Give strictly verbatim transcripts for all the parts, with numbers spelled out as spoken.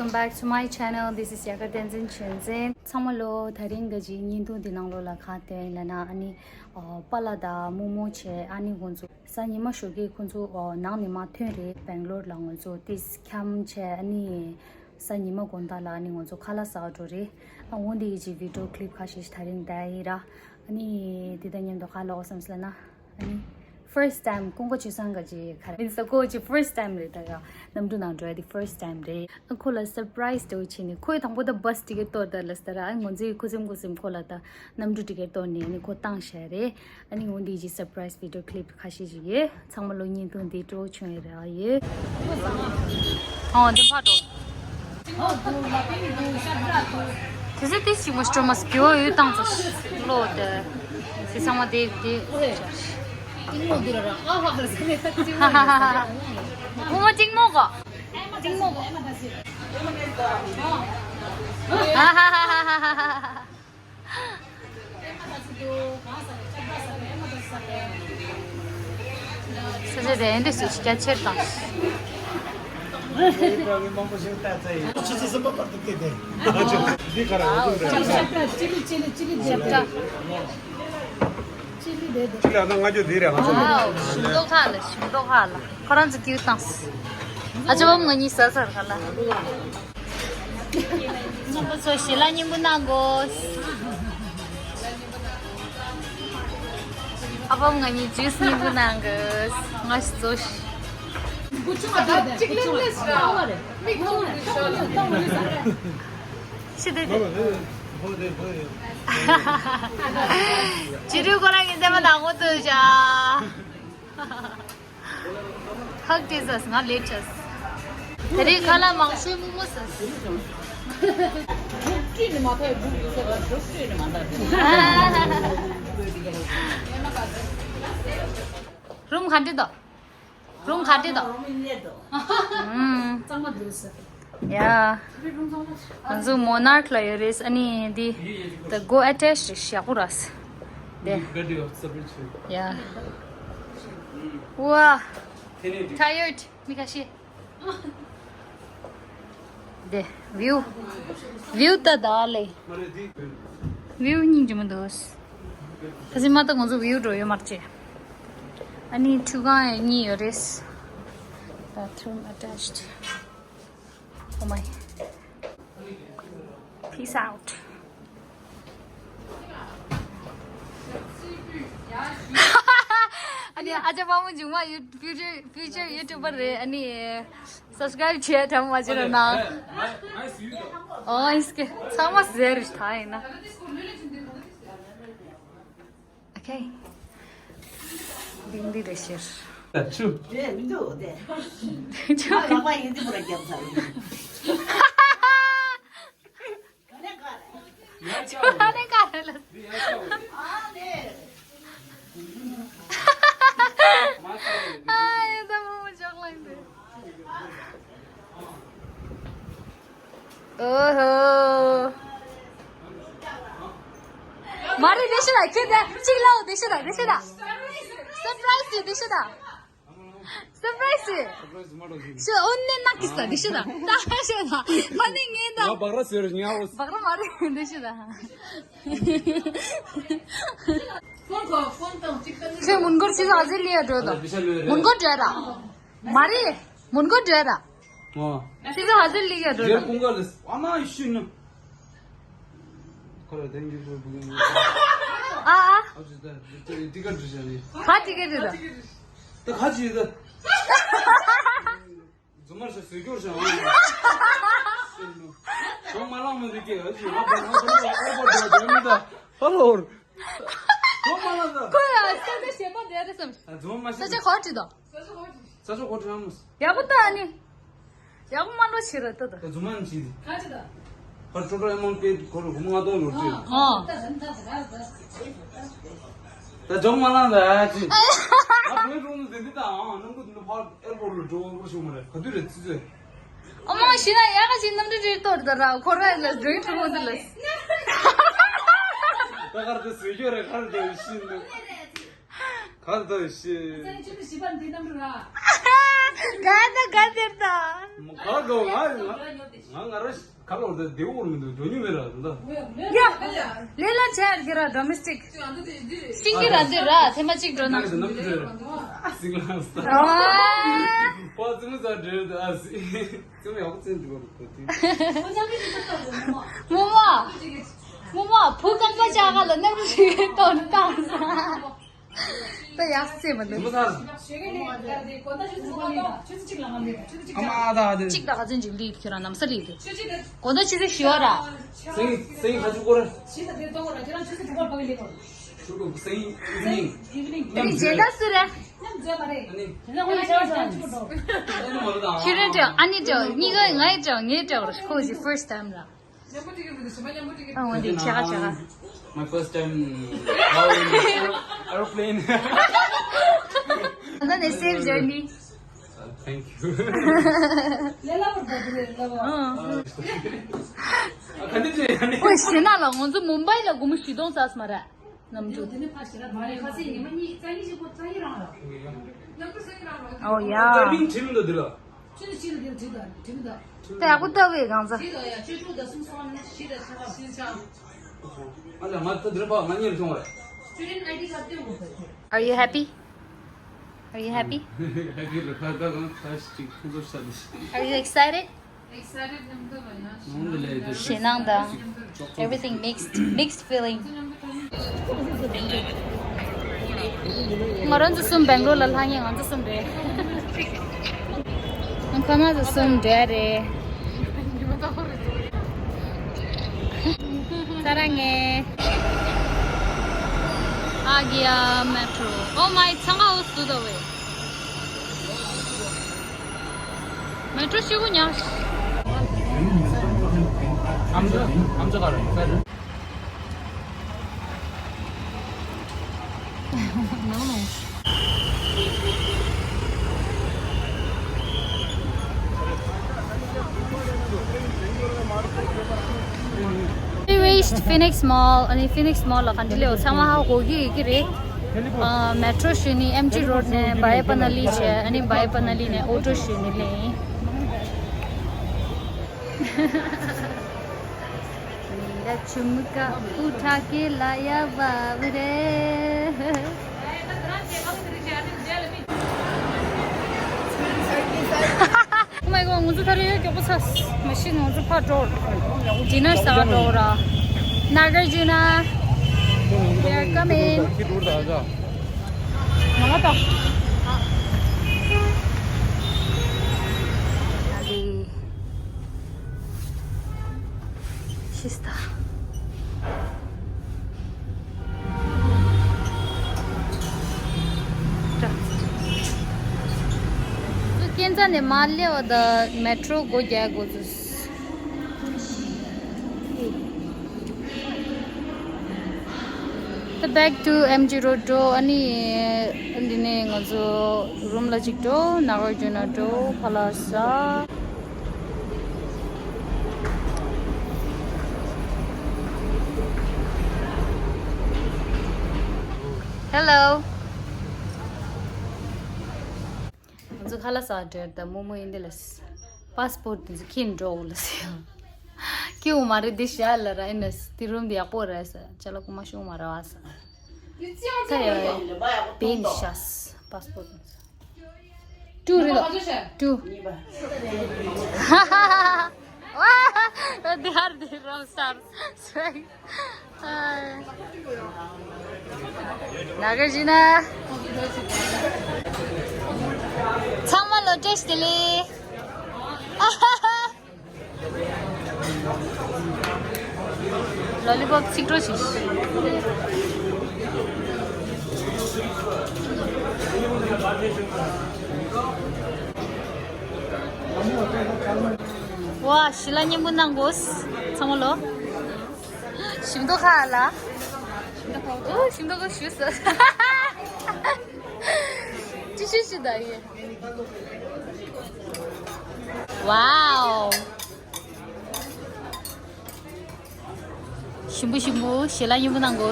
Welcome back to my channel. This is Yakar Tenzin Chunzin. ཚང་མ་ལོ་དེ་རིང་གི་བརྙན་ཐུང་འདི་ནང་ལོ་ལ་ཁ་དེ་ལ་ན་ཨ་ནི་ཨོ་པཱ་ལགས་དང་རྨོ་མོ་བྱས་ཨ་ནི་ང་ཚོ་གཟའ་ཉི་མ་ཞོགས་ཀས་ཁོ་ཚོ་ཨོ་ནང་ནས་མར་ཐོན་རེད། སྦེང་ལོར་ལ་ང་ཚོ་ཏིས་འཁྱམ་བྱས་ཨ་ནི་གཟའ་ཉི་མ་དགོང་དག་ལ་ཨ་ནི་ང་ཚོ་ཁ་ལག་ཟ་འགྲོ་རེད། ཨ་འོ་འདི་ཡི་ཅིག་video clip ཁ་ཤས་ཤིག་དེ་རིང་བལྟས་ཡིན་ར། ཨ་ནི་འདི་དང་མཉམ་དུ་ཁ་ལོག་བསམ་སི་ལ་ན། ཨ་ནི་first time ཀུན་དགའ་ཆོས་བཟང་ག་ཅིག་ག་རེ་ཡིན་ས་ཀོ་ཅིག་first time རེད། ད་ག་གནམ་གྲུ་ནང་འགྲོ་ཡ་དེ་first time རེད། ཨ་ཁོ་ལ་surprise འདྲ་བོ་བྱས་ནས་ཁོས་དང་པོ་ད་bus ticket གཏོར་ད་ལ་ས་ད་ར། ཨ་ང་ཚོའི་ཁུ་སིམ་ཁུ་སིམ་ཁོ་ལ་ད་གནམ་གྲུ་ticket གཏོར་ནས་ཨ་ནི་ཁོ་བཏང་བཞག་རེད། ཨ་ནི་འོ་འདི་ཅིག་surprise video clip ཁ་ཤས་ཅིག་ཡོད། ཚང་མ་ལོ་བརྙན་ཐུང་འདི་སྤྲོ་བྱུང་ཡོད་རེད། ཨ་ཡོད། ཨོ་འདི་ཕ་འགྲོ། དེ་ཚོ་ཏིས་ཅིག་མོ་སྤྲོ་མ་སྐྱོ་ཡོད་བཏང་ཚོ་ལོ་དེ། དེ་ཚང་མ་དེ་དེ། ཧ་ཧ་ཧ་ཧ། བུ་མོ་གཅིག་མོ་གོ། གཅིག་མོ་གོ། ཧ་ཧ་ཧ་ཧ། ས་ཆ་དེ་འདྲ་ཞིག་རྒྱ་ཆེར་དང་། ཆུ་ཚོད་གསུམ་པ་བར་དུ་བལྟས་ཏེ། འདི་ག་རེ་འོ་དེ་འདྲ། ཅི་ལ་ང་ཚོ་འདི་རེད། ང་ཚོ་འདི་རེད། ཞིམ་མདོག་ཁ་ལ་ཞིམ་མདོག་ཁ་ལ་ཁོ་རང་ཚོ་ཀིའུ་བཏང་། ཨ་ཅོ་བམ་ང་གཉིས་ཟ་ཟར་ག་ལ། རྣམ་པ་ཚོ་ཞལ་ལག་སྙིང་པོ་གནང་གོ། ཨ་བམ་ང་གཉིས་ཇུས་སྙིང་པོ་གནང་གོ། ང་ཞིག་ཚོ་ཞིག་ཅིག་ལེན་ལེས་ར། མིག་ཐོང་རེ་ཤོ་ལ་ཐོང་རེ་ས། ཤི་དེ་དེ། ཅི་རུ་ཁོ་རང་གི་མཚན་མ་དང་པོ་ཐོས་བྱ། ཧག་ཏི་ཟས་ང་ལེ་ཆས། དེ་རིང་ཁ་ལག་མང་ཤོས་རྨོ་མོ་ཟས། རུམ་ག་འདྲ་འདུག་རུམ་ག་འདྲ་འདུག་ཨུམ། གཙང་མ་འདུག་ཟེར། ཡ། ང་ཚོ་མོ་ནར་ཁི་ལ་ཡོད་རེད། ཨ་ནི་འདི་the go attached རེད། ཞག་པོ་ར་སི། དེ། ཡ། ཝ། tired མི་ཁ་ཤས། དེ་view view ད་ད་ལེ། view སྙིང་རྗེ་མོ་འདུག་ཁ་སིམ་མ་ད་ང་ཚོ་view འགྲོ་ཡོད་མ་རེད། ཨ་ནི་ཁྲུས་ཁང་ཡང་གཉིས་ཡོད་རེད། Bathroom attached. Oh my. Peace out. ཨ་ནི་ཨ་ཅག་པ་མོ་མཇུག་མ་ཡུ་future future YouTuber རེད། ཨ་ནི་subscribe བྱས་དྲ་མ་བྱས་ར་ན། ཨོ་ཨིས་ཀེ་ཚང་མ་ཟེར་ད་ཡིན་ན། Okay. འདི་འདི་རེད་ཤེར། ཆུ། རེད་མི་འདུག་དེ། ཆུ། ཨ་ལག་པ་ཡིན་འདི་པུ་ར་རྒྱབ་ཚར། ཨ་ནི་ག་རེ་ལ། ཨ་ཡ་ད་མོ་མོ་ཅོག་ལངས་ཏེ། ཨོ་ཧོ། མ་རེད། དེ་ཤི་ད་ཁྱེད་དེ་གཅིག་ལའོ། དེ་ཤི་ད་དེ་ཤི་ད། surprise དེ་ཤི་ད། surprise ཤི་ཨོ་ནེ་ནག་གི་ས་དེ་ཤི་ད། ད་ཤི་ད་མ་ནེ་ངེ་ད། ང་བག་ར་ཟེར་ཉའོ། བག་ར་མ་རེད། དེ་ཤི་ད། ཁྱེད་མོན་གྷོར་ཆུ་ཚོད་ག་ཚོད་སླེབས་ཡ་འགྲོ་ད། མོན་གྷོ་འགྲོ་ད། མ་རེད། མོན་གྷོ་འགྲོ་ད། ཨོ། ཁྱེད་ཚོ་ག་ཚོད་སླེབས་ཡ་འགྲོ་ད། ཡར་ཀུན་དགའ་ལ་ཨ་མ་ཤི་ནུ། ཁོ་ལ་དེང་གི་ཤོར་བུ་གི་ནུ། ཨ་ཨ། ཨ་ཅི་ད་ཏི་ཀ་ཏི་ཀ་འདྲི་བྱ་ནི། ག་ཏི་ཀ་ཏི་ད། ད་ག་ཅི་ད། རྫུན་མ་ཞིག་ཟེར་སྐྱོར་བྱ་ཨ། ཤི་ནུ། གཞུང་མ་ལངས་མི་འདུག་ཀྱེ། ཨ་ཅི་ང་བ་ང་བ་ང་བ་བ་བ་མི་ད། ཧ་ལོ། གཞུང་མ་ལངས་ད། ཁོ་ཡ་སེམས་པ་ཞེ་པོ་བསྡད་རེད་བསམ། ཨ་རྫུན་མ་ས་ཤི་ཆ་ག་ཅི་ད། ས་ཆ་ག་ཅི། ས་ཆ་ག་ཅི་ཨ་མོ། ཡག་པོ་ལྟ་ཨ་ནི། ཡག་པོ་མ་ལོ་ཕྱིར་ར་ལྟ་ད། ད་རྫུན་མ་ནི་ཅི་ཟིག་ག་ཅི་ད། ཕར་ཅོ་ཅོ་ཨེ་མོན་པེ་ཁོ་ར་སྒོར་མོ་ལྔ་སྟོང་ལོར་ཅི། ཨོ། ད་རྫུན་མ་ལངས་ད་ཨ་ཅི། ཨ་བོད་འགྲོ་ནི་དེ་འདི་ད་ཨང་གནམ་གྲུ་འདི་ནི་ཕར་ཨེར་པོར་ལ་འགྲོ་འགྲོ་ཤོག་མ་རེད། ག་དུས་རེད་ཙི་ཙི། ཨོ་མ་ཤི་ན་ཡག་ག་ཅིག་གནམ་གྲུ་ཅིག་གཏོར་ད་ར་ཁོ་ར་ལ་འགྲོ་ཡི་འགྲོ་འོང་ད་ལ། ད་གར་དུ་ཟོས་ཤོག་རེད། གར་དུ་ཤི་ནི། གར་དུ་ཤི། ག་ད་ག་དེར་ད། མ་གར་དུ་ང་ཡོད་ང་། ང་ང་ར་ག་ལོར་དེ་བདེ་བོ་རུ་མི་འདུག་འགྲོ་མྱོང་མེད་ར་དེ་འདྲ། ཡ། ལས་ལ་བྱ་ཡར་གྱི་ར་ཌོ་མེ་སི་ཊིག་སིང་གི་ར་འདི་ར་ཐེ་མ་གཅིག་འགྲོ་ན། ནམ་དུ་འགྲོ་ར་སིང་ལ་ས། ཨ། པ་ཙི་མི་ས་འདྲེ་ར་ཨ་སི། ཙི་མི་ཡག་པོ་ཙི་འདི་བར་གོ་དུས། མོ་མ། མོ་མ་བུ་རྐང་པ་བཅག་ག་ལ་ནམ་ཞིག་གཏོར་བཏང་ས། ད་ཡག་སེ་མ་འདུག་དེ་མོ་ཚར། ཨ་མ་ཨ་ད་ཨ་དེ། གཅིག་དང་ག་ཚོད་ཅིག་ལི་ཁྱོད་རང་ནམ་ས་ལི་དུ། གོ་ད་ཆུ་ཚོད་བཞི་བ་ར། སེང་སེང་ཁ་ཆུ་སྐོར། ཆུ་ཚོད་བདུན་པ་ལ་ཁྱོད་རང་ཆུ་ཚོད་དྲུག་པ་ཕ་གི་ལི་དུ། ཆུ་ཚོད་སེང་ཨིབ་ནིང་། ཨིབ་ནིང་། དེ་རྗེས་ད་སུ་ར། མཉམ་འཛོལ་མ་རེད། ཨ་ནི། དེ་ནས་ཁོ་ཡི་ཆ་ཚང་། ཁྱོད་རང་འདྲ་ཨ་ནི་འདྲ་གཉིས་ཀ་ང་ཡི་འདྲ་ངའི་འདྲ་ཁོ་ཡི་ཕར་སི་ཊི་ཊེམ་ར། ཨ་འོ་འདི་ཁྱེད་ཀ་ཁྱེད་ཀ། My first time flying aeroplane. And then a safe journey. Thank you. ཨོ་ཞེ་ན་ལ་ང་ཚོ་མུམ་བྷའི་ལ་སྒོར་མོ་བཞི་སྟོང་ཙམ་མ་རེད། ནམ་རྒྱུན། ཨོ་ཡ། ད་ཡག་པོ་ལྟ་བའི་གང་ཟག Are you happy? Are you happy? Are you excited? ཞེད་སྣང་དང་everything mixed, mixed feeling. ང་རང་ཚོ་གསུམ་སྦེང་ལོར་ལ་ལྷག་ཡིན། ང་ཚོ་གསུམ་རེད། ཁོ་ན་ཚོ་གསུམ་འདྲ་རེད། ས་ར་ངེ། ཨ་གི་ཡ་མེ་ཊོ། Oh my, ཚང་མ་འུ་སུ་དོ་བེ། མེ་ཊོ་ཤི་གུ་ཉག་ཨམ་ཅོག་ཨམ་ཅོག་ག་རེ། ནང་ནས། West Phoenix Mall, ཨ་ནི་Phoenix Mall ལ་ག་འདྲ་ལེའོ་ཚང་མ་ཧ་གོ་གི་ཡོད་ཀྱི་རེད། ཨ། མེ་ཊོ་ཞུ་ནི་ཨེམ་ཇི་རོཌ་ནས་བྷའི་པ་ན་ལི་བྱས། ཨ་ནི་བྷའི་པ་ན་ལི་ནས་ཨོ་ཊོ་ཞུ་ནི་ལེན། मेरा झुमका उठा के लाया बाबरे। Oh my god, ང་ཚོ་ད་རེས་མགྱོགས་པོ་ཚར། མ་གཞི་ང་ཚོ་ཕར་འགྲོ། ཌི་ནར་ཟ་འགྲོ་ར། Nagarjuna, we are coming. ང་ལ་ད། ཤིས་ཏ། སྐྱེན་རྩ་ནས་མ་སླེབས་པ་ད་མེ་ཊོ་སྒོ་རྒྱག་དགོས་ཚུལ། The back to M G Road འགྲོ། ཨ་ནི་འདི་ནས་ང་ཚོ་རུམ་ལ་གཅིག་འགྲོ། Nagarjuna འགྲོ། ཕར་ལ་ཟ། Hello. ང་ཚོ་ཁ་ལག་ཟ་འགྲོ་ད་མོག་མོག་ཡིན་དེ་ལ། པཱ་སི་པོར་ཊི་དེ་ཚོ་ཁྱེར་འགྲོ་འོ་ལ་ཟེར། ཁྱེར་འོ་མ་རེད་འདི་ཤ་ལ་ར་ཨེ་ན་དེ་རུམ་དེ་ཡག་པོ་རེད་ཟེར། ཅ་ལག་ཁོ་མ་ཤོང་མ་རེད་བ་ཟེར། ད་ཡ་བེ་ནི་ཤ་པཱ་སི་པོར་ཊི་དེ་ཚོ། ཊུ་རེད་ལོ། ཊུ། ཨ་དེ་ཧར་དེ་རོ་སར་སུའི། ནག་གི་ཞིག་ན། ཚང་མ་ལོ་བཀྲ་ཤིས་བདེ་ལེགས། ལོ་ལི་པོབ་ཚིག་འགྲོ་ཞིག་ཝ། ཞི་ལ་མཉམ་པོ་གནང་གོ། ཚང་མ་ལོ། ཞིམ་མདོག་ཁ་ལ། ཞིམ་མདོག་ཁ། ཨོ། ཞིམ་མདོག་ཁ་ཞུ་ས། ཅི་ཞིག་ཞུ་ད་ཡེ། ཝའོ། ཞིམ་པོ་ཞིམ་པོ་ཞི་ལ་མཉམ་པོ་གནང་གོ།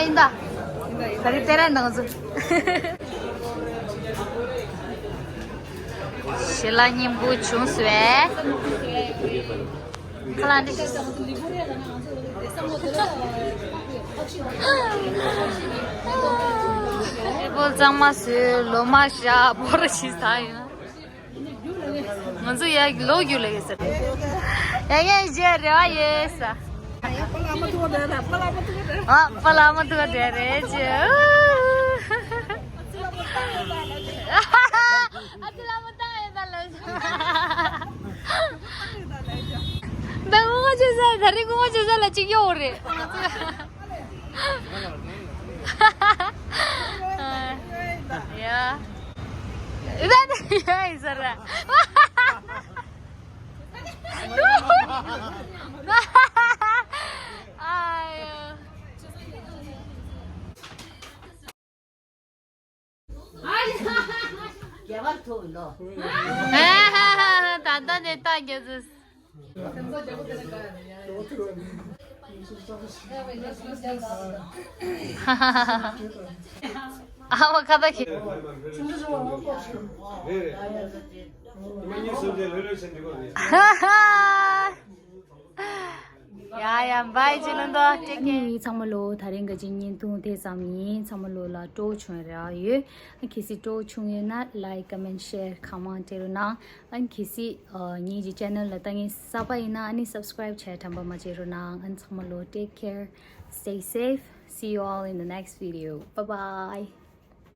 ཡིན་ད། ད་རེས་དེ་ར་ནང་ཚུ། ཞི་ལ་སྙིང་པོ་བྱུང་སོང་བས། ཁ་ལག་འདི། ཨེ་པོལ་གཙང་མ་བཟོས། ལོ་མ་བཞག་པོ་ར་ཞིག་ཟ་ཡིན་ན། ང་ཚོ་ཡ་ལོ་རྒྱུས་ལ་ཡོད་ཟེར། ཡ་ཡ་རྗེས་རེ་བ་ཡོད་ས། ཨ་པ་ལ་མ་ཐུག་དེ་རེད་ཅེ། ཨ་ཙི་ལ་མ་ཐུག་ཡོད་ད་ལ། ད་ངོ་ཅེ་ས་ད་རེས་ངོ་ཅེ་ས་ལ་ཅིག་ཡོད་རེད། ཡ། ཡ་ཡ་ཟེར། ཨ་ཡོ། རྒྱ་གར་ཐུག་ལོ། ད་ལྟ་ནས་ལྟ་རྒྱུ་ཟེར། ཨ་མ་ཁ་ད་ཁེ། ཡ་ཡ་བའི་ཇི་ལན་དོ། ཨ་ནི་ཚང་མ་ལོ་ད་རིང་གི་ཅིག་བརྙན་ཐུང་དེ་ཙམ་ཡིན། ཚང་མ་ལོ་ལ་སྤྲོ་བྱུང་རེ་བ་ཡོད། ཨ་གལ་སྲིད་སྤྲོ་བྱུང་ཡོད་ན་like, comment, share གང་མང་སྤྲད་རོགས་གནང་། ཨ་གལ་སྲིད་ངེད་ཀྱི་channel ལ་ལྟ་མཁན་གསར་པ་ཡིན་ན་ཨ་ནི་subscribe བྱས་དྲན་པ་མ་བརྗེད་རོགས་གནང་། ཨ་ནི་ཚང་མ་ལོ take care, stay safe, see you all in the next video, bye bye.